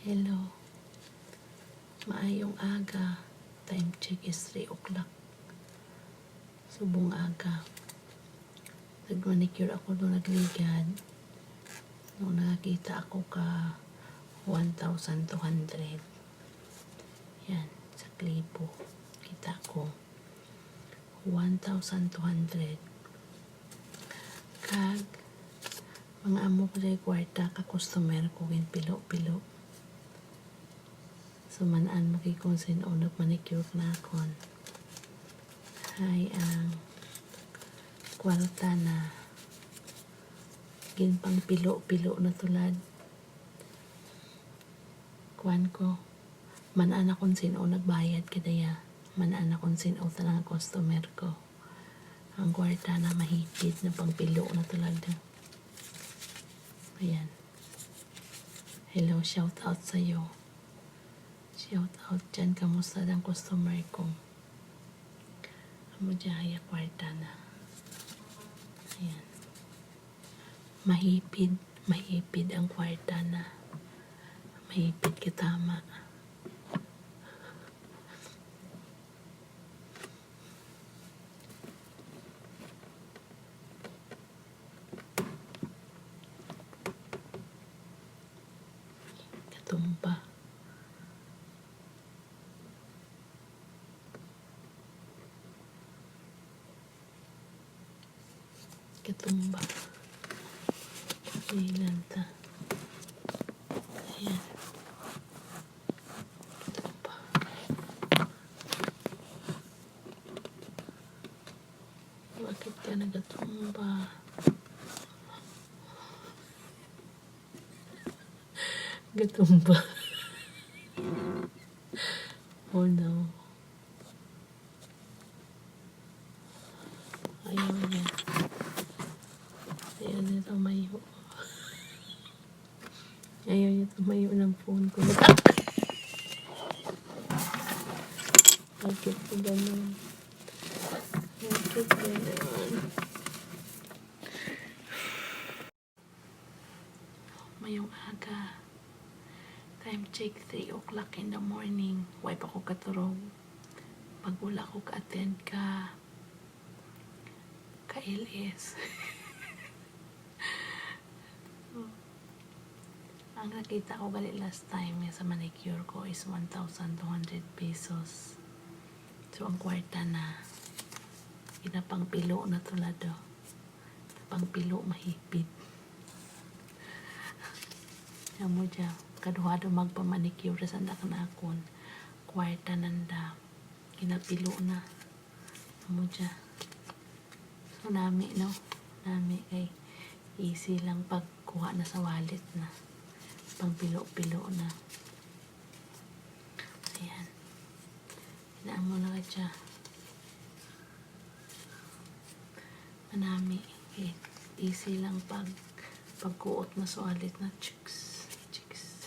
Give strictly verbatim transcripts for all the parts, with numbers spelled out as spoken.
Hello. Maayong aga. Time check is three o'clock. Subong aga. Nag-manicure ako doon, nagligad. Nung nakakita ako ka one thousand two hundred. Yan, sa Clevo. Kita ko. One thousand two hundred. Kag, mga amo ko sa kwarta ka customer ko, ginpilo-pilo. So, man-an mo kay kung sin-o nag-manicure na akon. Hay, ang kwarta na ginpangpilo-pilo na tulad. Kuan ko, man-an akon sin-o nagbayad kadaya. Man-an akon sin-o tanan nga customer ko. Ang kwarta na mahipid na pangpilo na tulad na. Ayan. Hello, shout out sa'yo. Shout out dyan. Kamusta ang customer ko? Amo dyan, haya kwarta na. Ayan. Mahipid. Mahipid ang kwarta na. Mahipid ka tama. Katumba. Katumba. Ilan ta? Ayan. Katumba. Bakit ka nagatumba? Gatumba. Oh no. Ayaw niya. Ayaw niya tumayo. Ayaw niya tumayo ng phone ko. Bakit ko ganun? Bakit ganun? Mayong aga. Time check, three o'clock in the morning. Way pa ko katurog. Pag wala ko ka-attend ka, ka-L S. Ang nakita ko gali last time nga sa manicure ko is one thousand two hundred pesos. So, ang kwarta na, ginapangpilo na to, lado. Pangpilo mahipit. Amo dya, kaduha do magpamanicure sa ndak na akon. Kwarta nanda. Ginapilo na. Amo dya. So, nami, no? Nami kay easy lang pagkuha na sa wallet na. Pangpilo-pilo na. Ayan. Inaamo na ka dya. Manami. Eh, easy lang pag pagkuot na sa wallet na. Chicks. Chicks.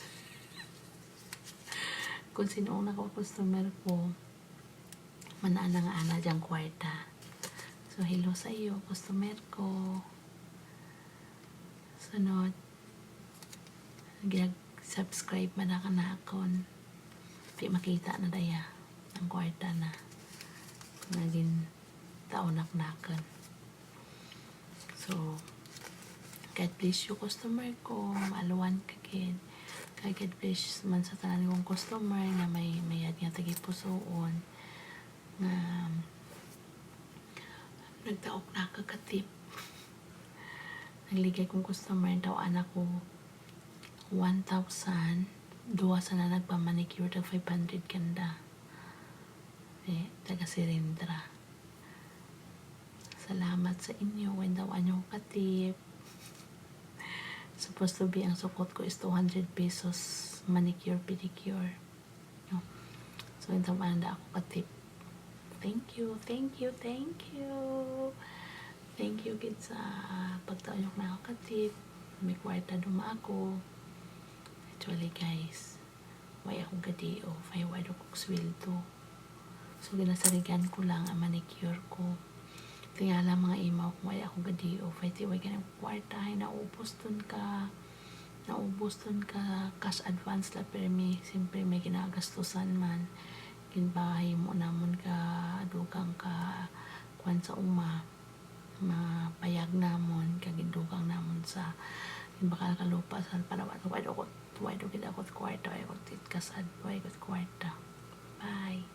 Kung sino ang naka-customer ko, manana nga ana dyang kwarta. So, hello sa iyo, customer ko. Sunod, nag-subscribe man na ka na akon. Di makita na daya ang kwarta na nga gintaon ak nakon. So, God bless you, customer ko. Maaluan ka gid. Kay God bless man sa tanan kong customer nga may mayad nga tagipusoon nga nagtaok na ka ka tip. Nagligay kong customer, daw anak ko one thousand, duha sa na nagpamanicure, tag five hundred kanda. Eh, taga Sirindra. Salamat sa inyo, when daw anyo ka tip. Supposed to be, ang sukot ko is two hundred pesos, manicure, pedicure. No? So, yung tama na ako ka tip. Thank you, thank you, thank you. Thank you gid sa pagtaon na ako ka tip. May kwarta duma ako. Actually, guys, way akong ka-day off. Ay, way akong sweldo. So, ginasarigan ko lang ang manicure ko. Tingala mga imaw kung way akong ka-day off. Ay, ti, way ka ng kwarta. Ay, naubos dun ka. Naubos tun ka cash advance la, pirmi, siyempre may ginagastusan man. Ginpahimo namon ka dugang ka kuan sa uma. Mapayag namon kag gindugang namon sa ginbakal ka lupa sa para wa, wa daw ko, wa daw gid ako kwarta, wa ko kasad, wa ko kwarta. Bye.